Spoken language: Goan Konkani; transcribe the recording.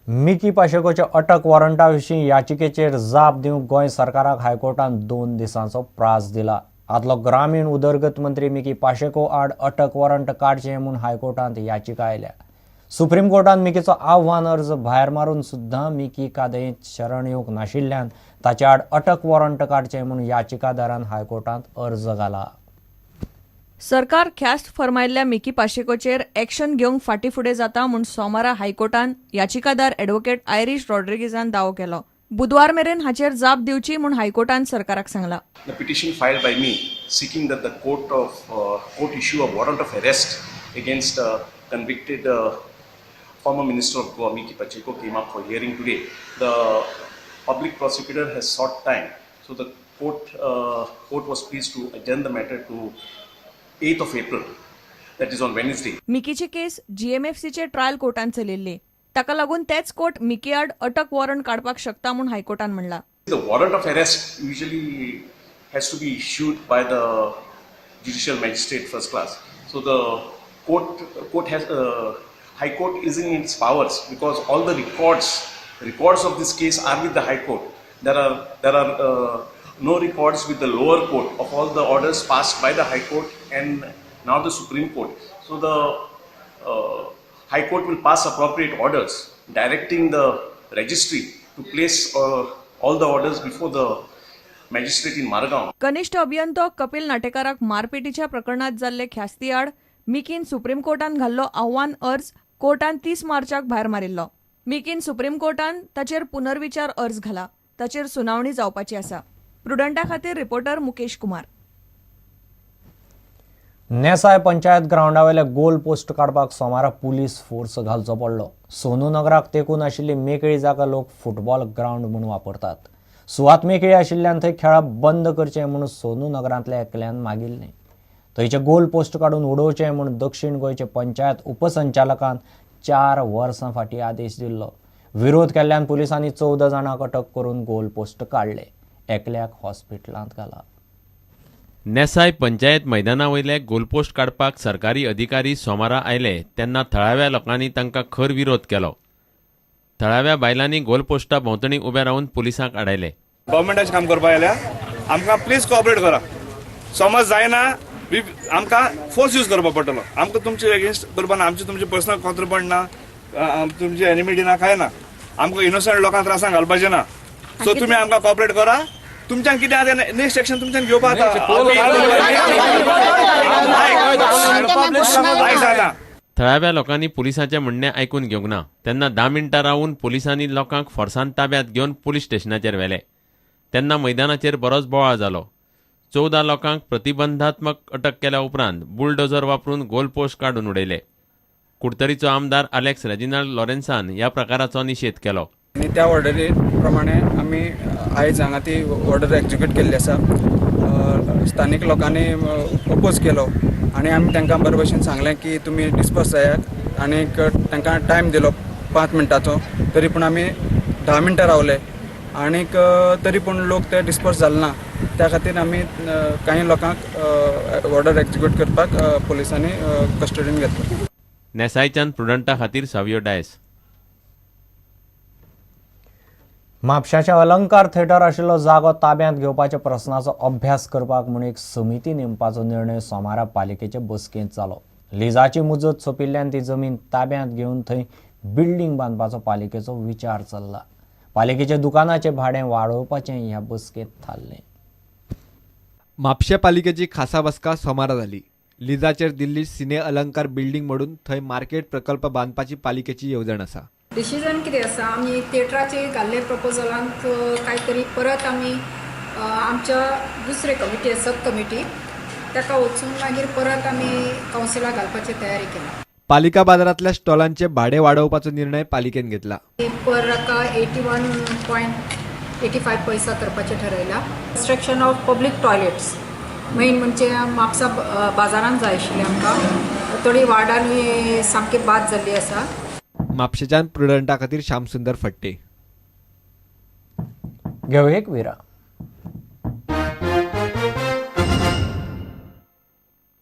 मिकी पाशेकोच्या अटक वॉरंटा विशीं याचिकेचेर जाप दिवंक गोंय सरकाराक हायकोर्टान 2 दिसांचो प्रास दिला. आदलो ग्रामीण उदरगत मंत्री मिकी पाशेको आड अटक वॉरंट काडचें म्हूण हायकोर्टांत याचिका आयल्या. सुप्रीम कोर्टान मिकीचो आव्हान अर्ज भायर मारून सुद्दां मिकी कादयेंत शरण येवंक नाशिल्ल्यान ताचे आड अटक वॉरंट काडचें म्हूण याचिकादारान हायकोर्टांत अर्ज घाला. सरकार ख्यास्त फर्मायल्ल्या मिकी पाशेकोचेर एक्शन घेवंक फाटीं फुडें जाता म्हूण सोमारा हायकोर्टान याचिकादार एडवोकेट आयरीश रॉड्रिगीजान दावो केलो. बुधवार मेरेन हाचेर जाप दिवची म्हूण हायकोर्टान सरकाराक सांगला. The petition filed by me seeking that the court issue a warrant of arrest against convicted former Minister of Goa, Mickky Pacheco, came up for hearing today. The public prosecutor has sought time, so the court was pleased to adjourn the matter to 8th of April, that is on Wednesday. मिकीची case जीएमएफसीचे trial कोर्टान चलिल्ली. ताका लागून तेच कोर्ट मिकी आड अटक वॉरंट काडपाक शकता म्हूण हायकोर्टान म्हणला. The warrant of arrest usually has to be issued by the judicial magistrate first class. So the court has High Court is in its powers because all the records of this case are with the High Court. There are no records with the lower court of all the orders passed by the High Court and now the Supreme Court. So the High Court will pass appropriate orders directing the registry to place all the orders before the magistrate in Margao. कनिष्ठ अभियंतो कपिल नाटेकाराक मारपेटीच्या प्रकरणात जाल्ले ख्यास्ती आड मिकीन सुप्रीम कोर्टान घाल्लो आव्हान अर्ज कोर्टान 30 मार्चाक भायर मारिल्लो. मिकीन सुप्रीम कोर्टान ताचेर पुनर्विचार अर्ज घाला. ताचेर सुनावणी जावपाची आसा. प्रुडंटा खातीर रिपोर्टर मुकेश कुमार. नेसाय पंचायत ग्रावंडावेले गोल पोस्ट काडपाक सोमारा पुलीस फोर्स घालचो पडलो. सोनू नगराक तेंकून आशिल्ली मेकळी जागा लोक फुटबॉल ग्रावंड म्हूण वापरतात. सुवात मेकळी आशिल्ल्यान थंय खेळप बंद करचें म्हूण सोनू नगरांतल्या एकल्यान मागिल्लें. थंयचे गोल पोस्ट काडून उडोवचें म्हूण दक्षिण गोंयचे पंचायत उपसंचालकान 4 वर्सां फाटीं आदेश दिल्लो. विरोध केल्ल्यान पुलिसांनी 14 जाणांक अटक करून गोल पोस्ट काडले. एकल्याक हॉस्पिटलांत घाला. नेसाय पंचायत मैदाना वयले गोलपोस्ट काडपाक सरकारी अधिकारी सोमारा आयले तेन्ना थळाव्या लोकांनी तांकां खर विरोध केलो. थळाव्या बायलांनी गोलपोस्टा भोंवतणी उबे रावन पुलिसांक आडायले. गव्हर्मेंटाचें काम करपाक आयल्या, आमकां प्लीज कॉपरेट करा. समज जायना आमकां फोर्स यूज करपाक पडटलो. आमकां तुमचे एगेन्स्ट करपा ना, आमचे तुमचे पर्सनल कॉन्ट्रपण ना, तुमची एनिमिटी ना, कांय ना. आमकां इनोसंट लोकांक त्रासान घालपाचें ना. सो तुमी आमकां कॉपरेट करा. तुमच्यान कितें आसा नेक्स्ट एक्शन तुमच्यान घेवपाक जाता. थळाव्या लोकांनी पुलिसांचें म्हणणें आयकून घेवंक ना. तेन्ना 10 मिनटां रावून पुलिसांनी लोकांक फोर्सान ताब्यांत घेवन पुलीस स्टेशनाचेर व्हेले. तेन्ना मैदानाचेर बरोच बोवाळ जालो. 14 लोकांक प्रतिबंधात्मक अटक केल्या उपरांत बुलडोझर वापरून गोलपोस्ट काडून उडयले. कुडतरीचो आमदार आलेक्स रेजिनाल्ड लॉरेन्सान ह्या प्रकाराचो निशेध केलो. आनी त्या ऑर्डरी प्रमाणे आमी आयज हांगा ती ऑर्डर एक्जिक्यूट केल्ली आसा. स्थानीक लोकांनी अपोज केलो आनी आमी तांकां बरे भशेन सांगलें की तुमी डिस्पर्स जायात आनी तांकां टायम दिलो 5 मिनटांचो, तरी पूण आमी 10 मिनटां रावले आनीक तरी पूण लोक ते डिस्पर्स जाले ना. त्या खातीर आमी कांय लोकांक ऑर्डर एक्जिक्यूट करपाक पुलिसांनी कस्टडीन घेतलो. नेसायच्यान प्रुडंटा खातीर सावियो डायस. म्हापशाच्या अलंकार थिएटर आशिल्लो जागो ताब्यांत घेवपाच्या प्रस्नाचो अभ्यास करपाक म्हूण एक समिती नेमपाचो निर्णय सोमारा पालिकेचे बसकेंत जालो. लिजाची मुजत सोंपिल्ल्यान ती जमीन ताब्यांत घेवन थंय बिल्डींग बांदपाचो पालिकेचो विचार चल्ला. पालिकेच्या दुकानाचें भाडें वाडोवपाचें ह्या बसकेंत थारलें. म्हापशें पालिकेची खासा बसका सोमारा जाली. लिजाचेर दिल्ली सिने अलंकार बिल्डींग मोडून थंय मार्केट प्रकल्प बांदपाची पालिकेची येवजण आसा. डिसिजन कितें आसा, आमी थिएटराचे घाल्ले प्रपोजलांत काय तरी परत आमी आमच्या दुसरे कमिटी सब कमिटी ताका वचून मागीर परत आमी कावन्सिलाक घालपाची तयारी केला. पालिका बाजारांतल्या स्टॉलांचे भाडे वाडोवपाचो निर्णय पालिकेन घेतला. पर हाका 81.85 पैसा करपाचें ठरयला. Construction of public toilets main म्हणजे म्हापसा बाजारांत जाय आशिल्लें आमकां, थोडी वार्डांनी सामकी बाद जाल्ली आसा. म्हापशेच्यान प्रुडंटा खातीर श्यामसुंदर फट्टे. घेवया एक विराम.